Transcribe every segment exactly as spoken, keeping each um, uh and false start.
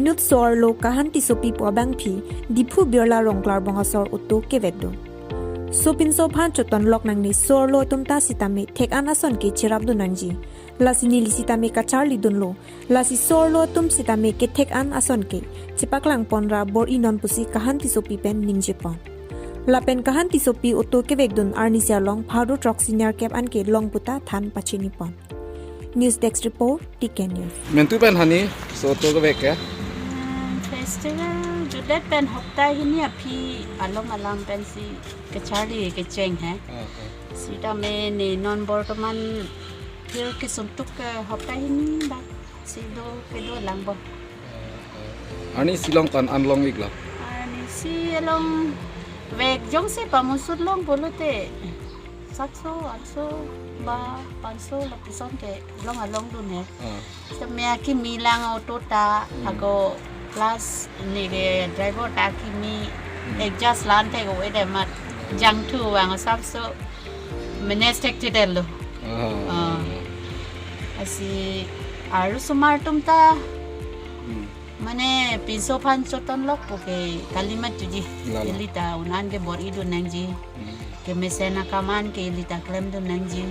Inut so-arlo Kahan Tissopi pu abangpi Diphu Birla Rongklarbong asor auto kevekdun. Sopinso aphan chotonlok nangne so-arlo atum ta sitame thek-an ason ke cherapdun nangji. Lasi neli sitame kacharlidunlo. Lasi so-arlo atum sitame kethek-an ason ke chepaklang ponra bor-i non pusi Kahan Tissopi pen ningjepon. Lapen Kahan Tissopi auto kevekdun arnisi along pharo throksi nerkep an ke long puta than pachinipon. News Desk Report, T K News. Mentu pen hani so auto kevek ke? Hmm, festival judet pen hopta hini aphi along alam pensi kacharli kecheng he. Ah, ah. Sitame ne non bortoman phir kesung tuk ke hopta hini bak si do kedo lang bo. Arnisi along ko-an an long-iklo? Arnisi along vek jongsi pamusut long pulote satso, atso ba panso lapuson ke long alongdun he. Ah. Sitame akimi lang auto ta, hmm, ako plus ne ke driver ta akimi, hmm, adjust lan thek-o-e det amat jangthu vang asapso manage thekthedetlo. Ah. Ah. Lasi arusomar atum ta, hmm, mane pinso aphan chotonlok pu ke kali matuji. Lalo. Ili ta un-an ke bor-idun nangji. Hmm. Kemesen akam an ke ili ta klemdun nangji.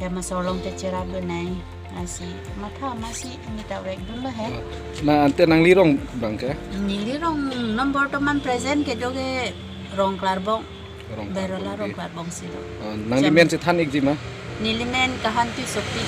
Ke masor along te cherapdun nang. Lasi matha masi ini ta vekdunlo he. Na ante nangli rong abang ke? Neli rong non bortoman present kedo ke Rongklarbong. Rongklarbong Birla di. Rongklarbong si do. Oh, nangli men si than-ikji ma? Neli men Kahan Tissopi.